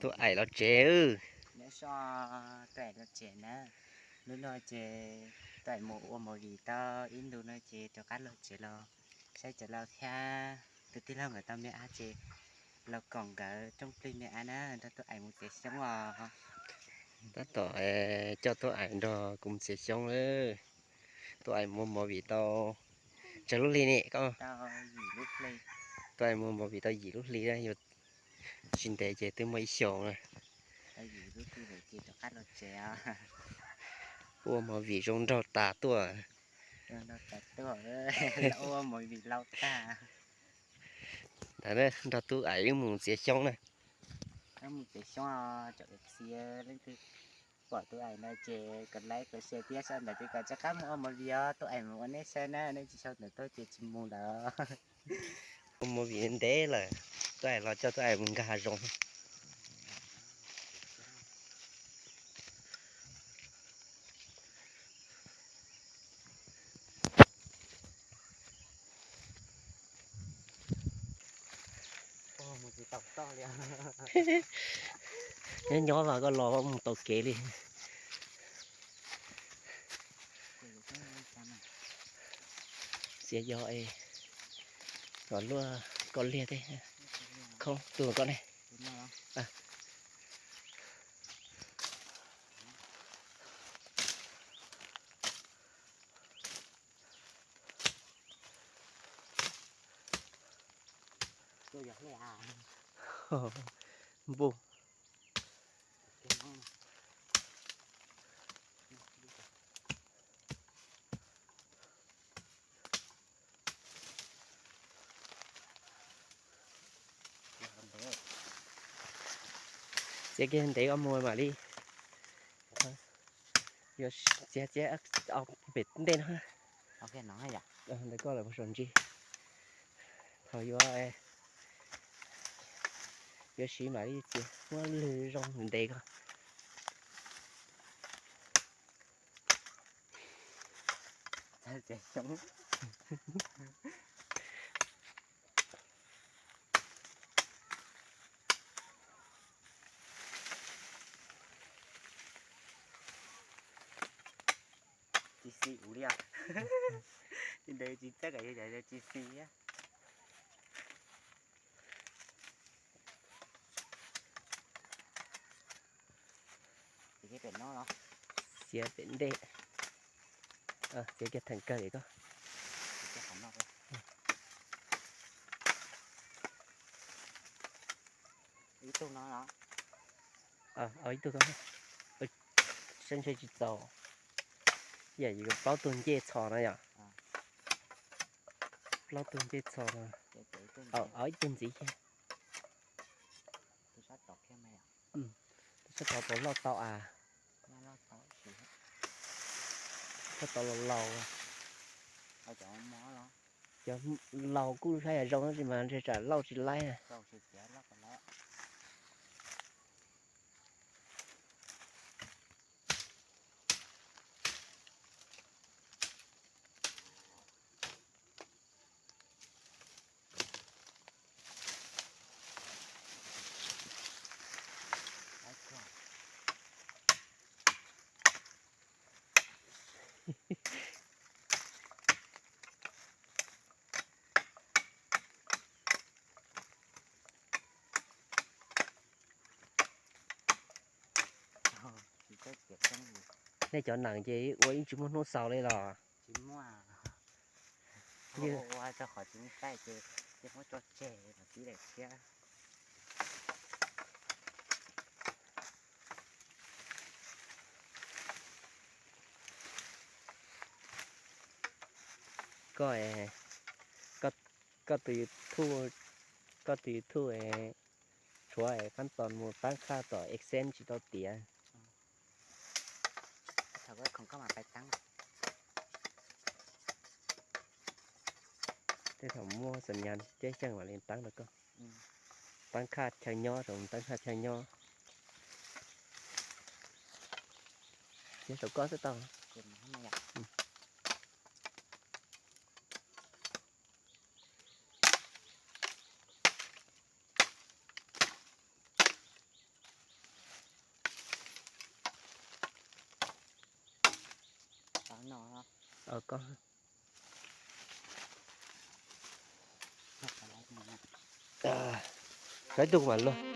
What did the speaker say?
Tub Aim los tsev. Nyob zoo, Tub Aim los tsev na. Hnub no ces Tub Aim mus ua movie tau ib ntu no ces rov qab los tsev los saib cov laus thiab tus tij laug nkawd tau me ab ces los koom nkawd rooj plig me ab na nrog Tub Aim mus txiav xyoob os. Tab tom coj Tub Aim nrog kuv mus txiav xyoob lawm. Tub Aim mus ua movie tau tsawg lub hli ne koj? Tub Aim mus ua movie tau yim lub hli, yuav tsis ntev ces twb muaj ib xyoos na. Ua movie zoo nraug tas tuaj. Ua movie lauj tag. Nrog Tub Aim wb mus txiav xyoob na. Mus txiav xyoob, leej twg pom Tub Aim no ces kom like kom share thiab sau ntawv ces kom rov qab mus ua movie os. Tub Aim mus ua nej saib na, nej tsis sau ntawv tuaj ces tsis mus lawm. Ua movie ntev lawm, Tub Aim los coj Tub Aim mus nkag hav zoov. Nyob nyob mas koj los mus tau kev li. Txiav yog es kom luaj koj liag thiab. Khoob tus koj ne. Npum. Txiav kiag ntev koj mus mam li. Yuav txiav txiav pem ntej no. Ntawm koj lawm puag saum ntsis. Thaum yuav, yuav siv mam li txiav muab lwg zoo ntev koj. Tsis xis ua li os. Tsis ntev tsis txawj kom yog tsis xis thiab. Txiav pem ntej. Txiav kiag theem kawg li koj. Ib tug, saib ntshe tsis txaus. Yam yus plaub tug ncej txhos no yom. Plaub tug ncej txhos no. Ib tug ntxiv thiab. Tus sab tod puas loj tau as? Sab tod laus laus. Cov laus kuj saib yam zoo tab sis mas ntshe tsam lauj tsis laib na. Nej cov nees ces ua ib tsis muaj hnub xaus li los? Tsis muaj. Ua rau qhov tsis muaj saib ces muab tso tseg los tib daim thiab. Koj, koj tus YouTube, koj tus YouTube tshuav qab tos mus tab khaj tom Excel tsis tau tiav. Tej thaum muaj xam nyas ceb xyeej mam li tab rau koj. Tab khaj chaw nyob rau tab khaj chaw nyob. Txiav saum koj xwb tau. Koj, saib tug kuv mam luag.